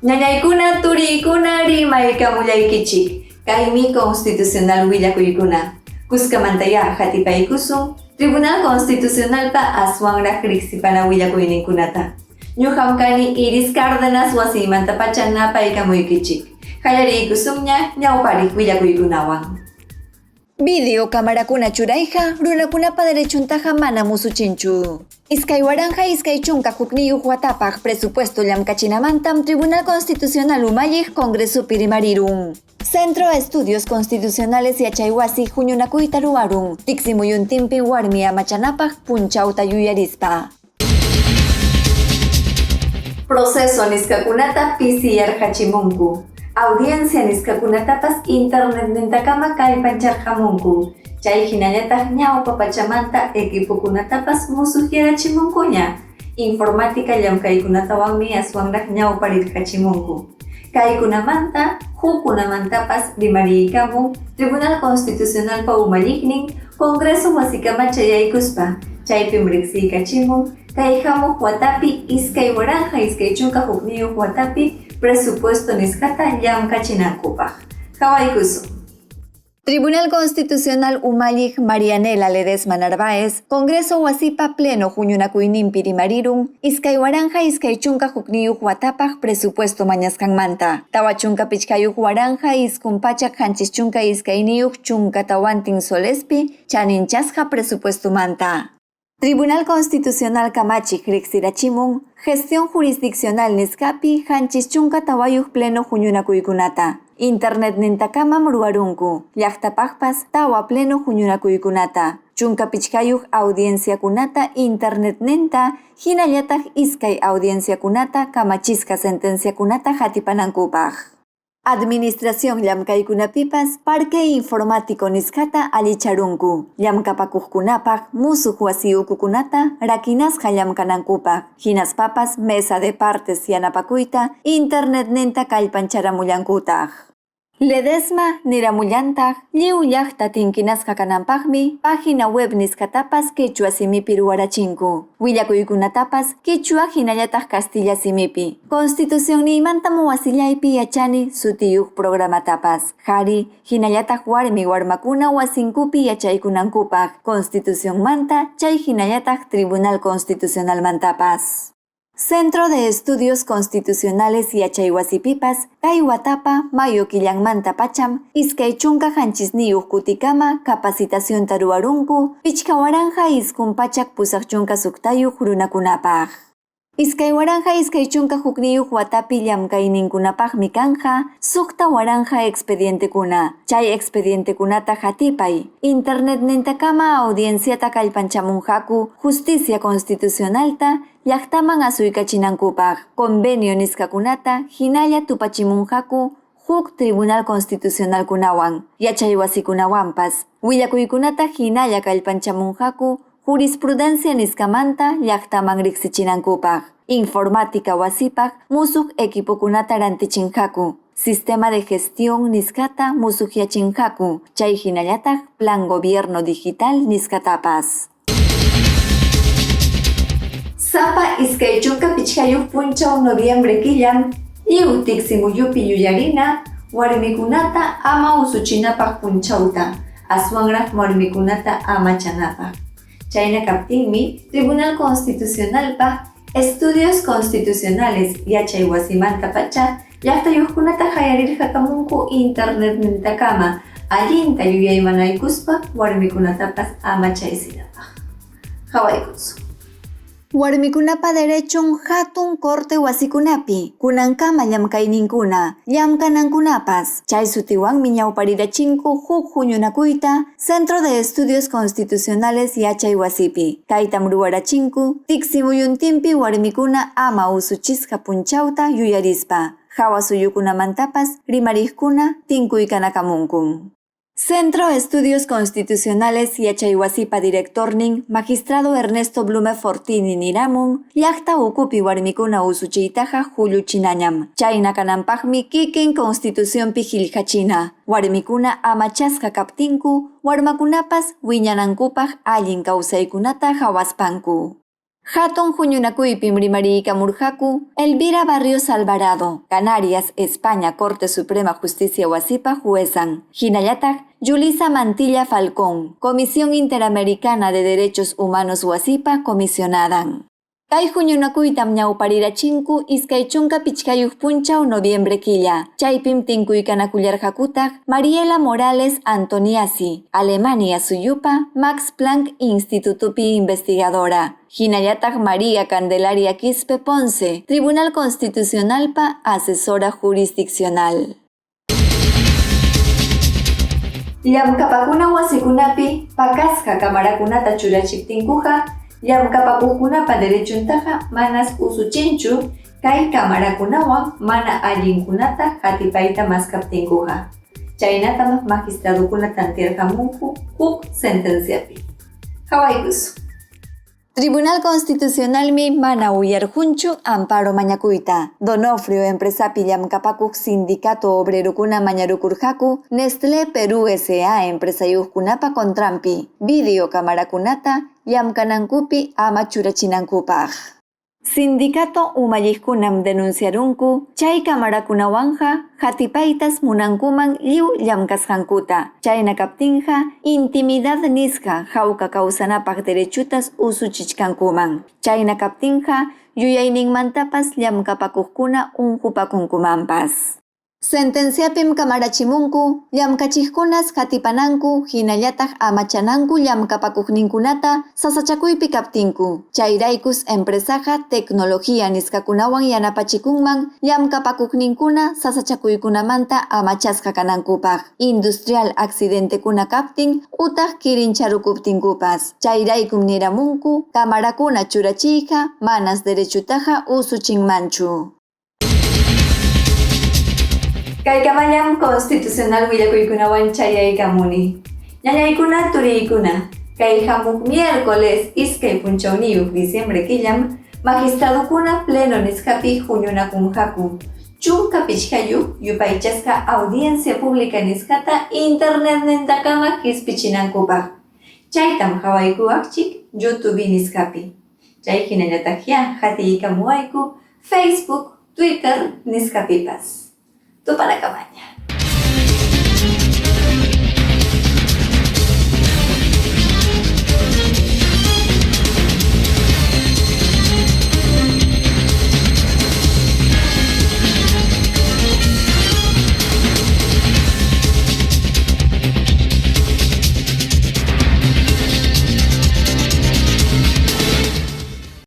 Ñañaykuna, turiykuna rimaykamullaykichik. Kaymi constitucional willakuykuna. Kuskamantayá hatipaykusun Tribunal Constitucionalpa aswanraq riqsipana willakuyninkunata. Ñuqam kani Iris Cárdenas wasiymantapacha napaykamuykichik. Qallariykusunña ñawpariq willakuykunawan. Video camarakuna churayqa runakunapa derechuntaqa manam usuchinchu. 2021 watapaq presupuesto llamkachinamantam Tribunal Constitucional umalliq Congresopi rimarirun. Centro de Estudios Constitucionales yachaywasi huñunakuyta ruwarun, tiksimuyuntinpi warmi amachanapaq punchawta yuyarispa. Proceso nisqakunata pisiyarqachimunku. Audiencia nisqakunatapas internetnintakama kallpancharqamunku. Chay hinallataq ñawpa pachamanta equipokunatapas musuqyarachimunkuña. Informática llamkaykunatawanmi aswanraq ñawparirqachimunku. Kaykunamanta, hukkunamantapas rimariykamun Tribunal Constitucionalpa umalliqnin Congreso wasikama chayaykuspa, chaypim riqsiykachimun kay hamuq watapi 2021 watapi presupuesto nisqata llamkachinankupaq. Qawaykusun. Tribunal Constitucional umalliq Marianela Ledesma Narváez, Congreso wasipa pleno huñunakuyninpi rimarirun 2021 watapaq presupuesto mañasqanmanta. 45 972 4 solespi chaninchasqa presupuestomanta. Tribunal Constitucional kamachiq riqsirachimun gestión jurisdiccional nisqapi 74 pleno huñunakuykunata. Internet nintakamam ruwarunku, llaqtapaqpas 4 pleno huñunakuykunata, 15 audienciakunata internet ninta, hinallataq 2 audienciakunata kamachisqa sentenciakunata hatipanankupaq. Administración llamkaykunapipas parque informático nisqata allicharunku, llamkapakuqkunapaq musuq wasi ukukunata rakinasqa llamkanankupaq, hinaspapas mesa de partes yanapakuyta internet ninta kallpancharamullankutaq. Ledesma niramullantaq lliw llaqta tinkinasqa kananpaqmi página web nisqatapas quechua simipi ruwarachinku, willakuykunatapas quechua hinallataq castilla simipi. Constitucionniymantam wasillaypi yachani sutiyuq programatapas, qhari hinallataq warmi warmakuna wasinkupi yachaykunankupaq Constitucionmanta chay hinallataq Tribunal Constitucionalmantapas. Centro de Estudios Constitucionales yachaywasipipas kay watapa mayo killanmanta pacham 27 kutikama capacitacionta ruwarunku 5986 runakunapaq. 2021 watapi llamkayninkunapaqmi kanja 6000 expedientekuna. Chay expedientekunata hatipay. Internet nintakama audienciata kallpanchamunqaku justicia constitucionalta llaqtaman asuykachinankupaq. Convenio nisqakunata hinalla tupachimunqaku huk Tribunal Constitucionalkunawan, yachaywasikunawanpas. Willakuykunata hinalla kallpanchamunqaku jurisprudencia nisqamanta llaqtaman riqsichinankupaq. Informática wasipaq musuq equipokunata rantichinqaku. Sistema de gestión nisqata musuqyachinqaku. Chay hinallataq Plan Gobierno Digital nisqatapas. Sapa 25 punchaw noviembre killam lliw tiksimuyupi yuyarina warmikunata ama usuchinapaq punchawta, aswanraq warmikunata amachanapaq. Chayna kaptinmi Tribunal Constitucionalpa Estudios Constitucionales yachaywasimanta pacha llaqtayuqkunata hayarirqakamunku internet nintakama allinta yuyaymanaykuspa warmikunatapas amachaysinapaq. Qawaykusun. Warmikunapa derechun hatun corte wasikunapi, kunankama llamkayninkuna, llamkanankunapas, chay sutiwanmi ñawparirachinku huk huñunakuyta Centro de Estudios Constitucionales yachay wasipi. Kaytam ruwarachinku tiksimuyuntinpi warmikuna ama usuchisqa punchawta yuyarispa. Hawa suyukunamantapas rimariqkuna tinkuykanakamunkum. Centro Estudios Constitucionales yachaywasipa directornin Magistrado Ernesto Blume Fortini niramun llaqta ukupi warmikuna usuchiytaqa hulluchinañam. Chayna kananpaqmi kikin Constitucionpi qillqachina. Warmikuna amachasqa kaptinku, warmakunapas wiñanankupaq allin kawsaykunata hawaspanku. Hatun huñunakuypim rimariykamurqaku Elvira Barrios Alvarado, Canarias, España Corte Suprema Justicia wasipa juezan, hinallataq Yulisa Mantilla Falcón, Comisión Interamericana de Derechos Humanos wasipa comisionadan. Kay huñunakuytam ñawparirachinku 25 punchaw noviembre killa. Chaypim tinkuykanakuyarqakutaq Mariela Morales Antoniazzi, Alemania suyupa Max Planck Institutopi investigadora. Hinallataq María Candelaria Quispe Ponce, Tribunal Constitucionalpa asesora jurisdiccional. Llamkapakuna wasikunapi pakasqa kamarakunata churachiptinkuqa llamkapakuqkunapa derechuntaqa manas usuchinchu kay kamarakunawan mana allinkunata qatipayta maskaptinkuqa. Chaynatam magistradukuna tantearqamunku huk sentenciapi. Qawaykusun. Tribunal Constitucionalmi mana uyarqunchu amparo mañakuyta. Donofrio empresapi llamkapakuq sindicato obrerokuna mañarukurqaku Nestlé Perú S.A. empresayuqkunapa contranpi video kamarakunata llamkanankupi ama churachinankupaq. Sindicato umalliqkunam denunciarunku chay kamarakunawanqa qatipaytas munankuman lliw llamkasqankuta. Chayna kaptinqa intimidad nisqa hawka kawsanapaq derechutas usuchichkankuman. Chayna kaptinqa yuyayninmantapas llamkapakuqkuna unqupakunkumanpas. Sentenciapim kamarachimunku llamkachiqkunas qatipananku hinallataq amachananku llamkapakuqninkunata sasachakuypi kaptinku. Chayraykus empresaqa tecnología nisqakunawan yanapachikunman llamkapakuqninkuna sasachakuykunamanta amachasqa kanankupaq. Industrial accidentekuna kaptin utaq kirincharukuptinkupas. Chayraykum niramunku kamarakuna churachiyqa manas derechutaqa usuchinmanchu. Kaykamallam constitucional willakuykunawan chayaykamuni. Ñañaykuna turiykuna, kay hamuq miércoles iskay punchawniyuq diciembre killam magistradukuna pleno nisqapi huñunakunqaku. 15 yupaychasqa audiencia pública nisqata internetnintakama qispichinankupaq. Chaytam qhawaykuwaqchik YouTube nisqapi. Chay hinallataqyá qatiykamuwayku Facebook, Twitter nisqapipas. Tupanakamaña.